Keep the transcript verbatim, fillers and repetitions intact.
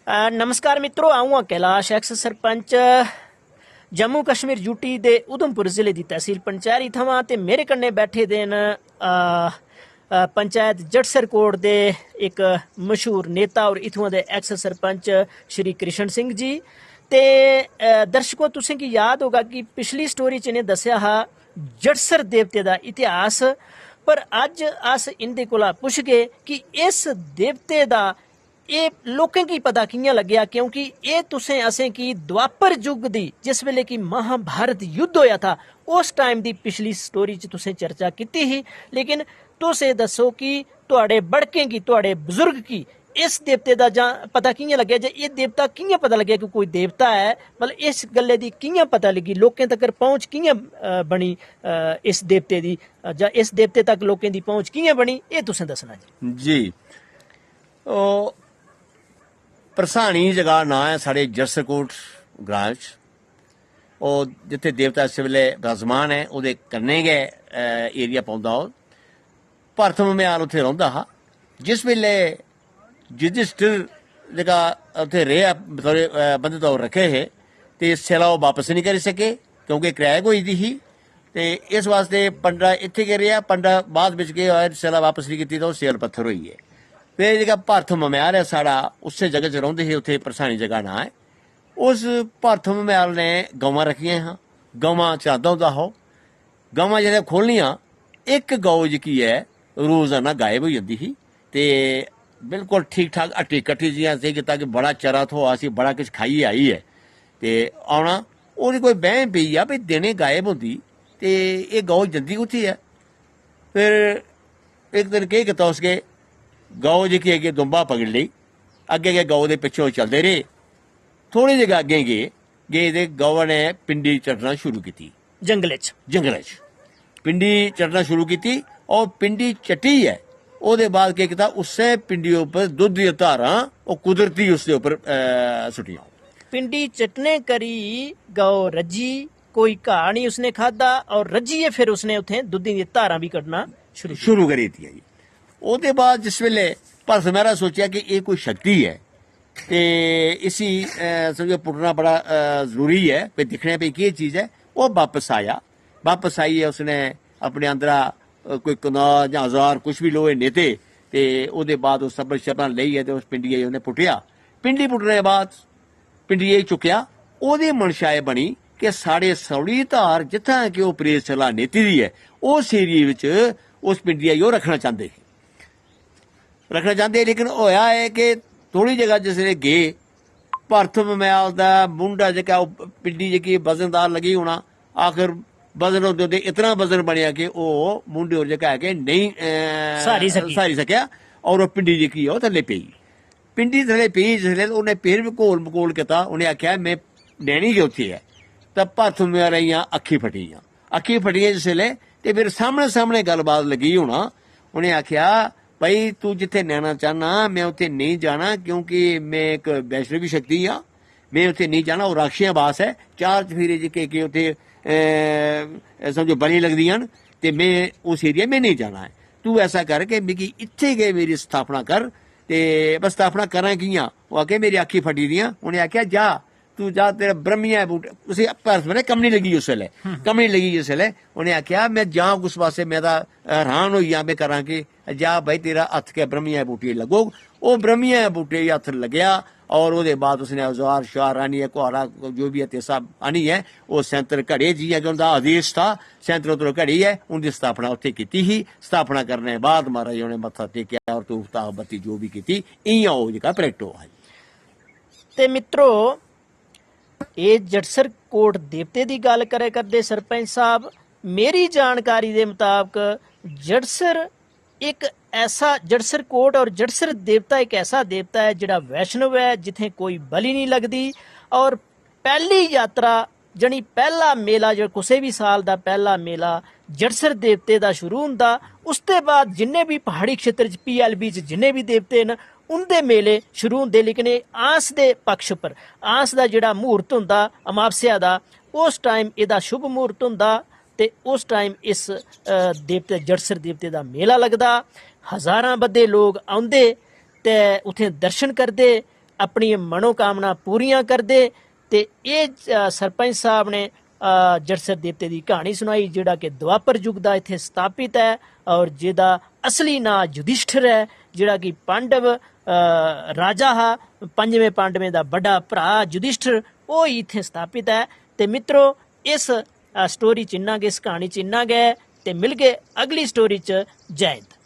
अ, नमस्कार मित्रो, अ'ऊं आं कैलाश, एक्स सरपंच, जम्मू कश्मीर यूटी दे उधमपुर जिले दी तहसील पंचैरी थमां, ते मेरे कन्नै बैठे दे न, अ, अ, पंचायत जटसर कोट दे इक मशहूर नेता और इत्थुआं दे एक्स सरपंच श्री कृष्ण सिंह जी। ते, अ, दर्शको, तुसें गी याद होगा कि पिछली स्टोरी च इ'नें दस्सेआ हा जटसर देवते दा इतिहास, पर अज्ज अस इं'दे कोला पुच्छगे कि इस देवते दा एह् लोकें गी पता कि'यां लग्गेआ, क्योंकि एह् तुसें असें गी द्वापर युग दी, जिस बेल्ले कि महाभारत युद्ध होया था, उस टाइम दी पिछली स्टोरी च तुसें चर्चा कीती ही। लेकिन तुस एह् दस्सो कि थुआड़े बड़कें गी, थुआड़े बजुर्ग गी इस देवते दा जां पता कि'यां लग्गेआ, जे एह् देवता कि'यां पता लग्गेआ कि कोई देवता ऐ, मतलब इस गल्लै दी कि'यां पता लग्गी, लोकें तगर पहुंच कि'यां, अ, बनी, अ, इस देवते दी, अ, जां इस देवते तक लोकें दी पहुंच कि'यां बनी, एह् तुसें दस्सना जी। जी। ओह् परसानी जगह नांऽ ऐ साढ़े जरसकोट ग्रां च। ओह् जित्थै देवता इस बेल्लै विराजमान ऐ, ओह्दे कन्नै गै, अ, एरिया पौंदा ओह्। भरत मम्याल उत्थै रौंह्दा हा। जिस बेल्लै युधिष्ठिर जेह्का उत्थै रेहा, थोह्ड़े, अ, बंदे तौर रक्खे हे, ते इस सेला ओह् बापस निं करी सके, क्योंकि क्रैक होई दी ही। ते इस वास्ते पंडा इत्थै गै रेहा। पंडा बाद बिच केह् होआ, सेला बापस निं कीती, ते ओह् सेल पत्थर होई गे। ते जेह्का भरत मम्याल ऐ साढ़ा, उस्सै जगह च रौंह्दे हे, उत्थै परसानी जगह नांऽ ऐ। उस भरत मम्याल ने गवां रक्खियां हियां, गवां चरांदा होंदा हा ओह्। गवां जिसलै खोलनियां, इक गौ जेह्की ऐ, रोजाना गायब होई जंदी ही। ते बिल्कुल ठीक ठाक हट्टी कट्टी, जि'यां असें कीता कि बड़ा चरा थ्होआ, असें बड़ा किश खाइयै आई ऐ। ते औना, ओह्दी कोई बैह्म पेई जा, भई दिनें गायब होंदी, ते एह् गौ जंदी कुत्थै ऐ? फिर इक दिन केह् कीता उसके, गौ जेह्की अग्गें दुंबा पकड़ी लेई, अग्गें गै गौ दे पिच्छें ओह् चलदे रेह्। थोह्ड़े जेह् अग्गें गे, गे ते गौ ने पिंडी चट्टना शुरू कीती। जंगलै च। जंगलै च पिंडी चट्टना शुरू कीती। और पिंडी चट्टी ऐ, ओह्दे बाद केह् कीता, उस्सै पिंडी उप्पर दुद्ध दियां धारां ओह् कुदरती उसदे उप्पर, अ, सुट्टियां। पिंडी चट्टने करी गौ रज्जी, कोई घाऽ निं उसने खाद्धा, और रज्जियै फिर उसने उत्थें दुद्धै दियां धारां बी कड्ढना शुरू कीतियां। शुरू करी दित्तियां जी। ओह्दे बाद जिस बेल्लै भरत महाराज सोचेआ कि एह् कोई शक्ति ऐ ते इसी, अ, समझो, पुट्टना बड़ा, अ, जरूरी ऐ, भई दिक्खने आं भई केह् चीज ऐ। ओह् बापस आया, बापस आइयै उसने अपने अंदरा, अ, कोई कनाह जां औजार कुछ बी लोहे नेते, ते ओह्दे बाद ओह् सब्बल शब्बल लेइयै ते उस पिंडियै गी उ'न्नै पुट्टेआ। पिंडी पुट्टने दे बाद पिंडियै गी चुक्केआ, ओह्दी मनशा एह् बनी कि साढ़े सौली धार जित्थें कि ओह् प्रेत सला नेती दी ऐ, उस एरिये बिच उस पिंडियै गी ओह् रक्खना चांह्दे हे। रक्खना चांह्दे, लेकिन होआ एह् कि थोह्ड़ी जगह जिसलै गे, भरत मम्याल दा मुंडा जेह्का, ओह् पिंडी जेह्की वजनदार लगी होना, आखिर वजन होंदे होंदे इतना वजन बनेआ कि ओह् मुंडे पर जेह्का ऐ कि नेईं, अ, स्हारी सकी। स्हारी सकेआ, और ओह् पिंडी जेह्की ऐ ओह् थल्ले पेई। पिंडी थल्ले पेई जिसलै, ते उ'नें फिर बी घोल मकोल कीता, उ'नें आखेआ, "में नैनी गै उत्थै ऐ।" तां भरत मम्याल दियां अक्खीं फटी गेइयां। अक्खीं फटियां जिसलै, ते फिर सामनै सामनै गल्लबात लगी होना। उ'नें आखेआ, "भाई, तू जित्थै नैना चाह्ना, में उत्थै नेईं जाना, क्योंकि में इक वैष्णवी शक्ति आं, में उत्थै नेईं जाना, ओह् राक्षियां बास ऐ, चार चफेरे जेह्के, के उत्थै, अ, समझो, बलियां लगदियां न, ते में उस एरिया में नेईं जाना ऐ। तू ऐसा कर कि मिगी इत्थै गै मेरी स्थापना कर।" ते बस, स्थापना करां कि'यां? ओह् आखे, "मेरी अक्खीं फटी दियां।" उ'नें आखेआ, "जा, तू जा, तेरा ब्रह्मिया बूट।" उसी भरत ने कम्म निं लगी उसलै, हम्म। कम्म निं लगी जिसलै। उ'नें आखेआ, "में जां कुस पासै, में तां हैरान होई गेआ, में करां केह्? जा भाई, तेरा हत्थ गै ब्रह्मिया बूटे गी लग्गोग।" ओह् ब्रह्मिया बूटे गी हत्थ लग्गेआ, और ओह्दे बाद उसने औजार शार आनियै, कुहाड़ा जो बी ऐ, ते सब आनियै ओह् सैंतर घड़े, जि'यां कि उं'दा आदेश था, सैंतर उद्धर घड़े ऐ, उं'दी स्थापना उत्थै कीती ही। स्थापना करने दे बाद महाराज उ'नें मत्था टेकेआ और धूफ ताप बत्ती जो बी कीती, इ'यां ओह् जेह्का प्रगट होआ। ते मित्रो, एह् जटसर कोट देवते दी गल्ल करै करदे सरपंच साहब, मेरी जानकारी दे मताबक जटसर इक ऐसा, जटसर कोट और जटसर देवता इक ऐसा देवता ऐ जेह्ड़ा वैष्णव ऐ, जित्थें कोई बलि निं लगदी। और पैह्ली यात्रा, जानी पैह्ला मेला, जो कुसै बी साल दा पैह्ला मेला जटसर देवते दा शुरू होंदा, उसदे बाद जिन्ने बी प्हाड़ी क्षेत्र च, पीएलबी च जिन्ने बी देवते न, उं'दे मेले शुरू होंदे। लेकिन एह् आस दे पक्ष पर, आस दा जेह्ड़ा म्हूर्त होंदा अमावस्या दा, उस टाइम एह्दा शुभ म्हूर्त होंदा, ते उस टाइम इस, अ, देवते, जटसर देवते दा मेला लगदा। हजारां बद्धे लोक औंदे ते उत्थें दर्शन करदे। अपनी मनोकामना पूरियां करदे। ते एह् सरपंच साहब ने जठसर देवते दी क्हानी सुनाई, जेह्ड़ा कि द्वापर युग दा इत्थै स्थापित ऐ और जेह्दा असली नांऽ युधिष्ठिर ऐ, जेह्ड़ा कि पांडव राजा हा, पंजमें पांडवें दा बड्डा भ्राऽ युधिष्ठिर, ओह् इत्थै स्थापित ऐ। ते मित्रो, इस स्टोरी च इन्ना गै, इस क्हानी च इन्ना गै। ते मिलगे अगली स्टोरी च। जय हिंद।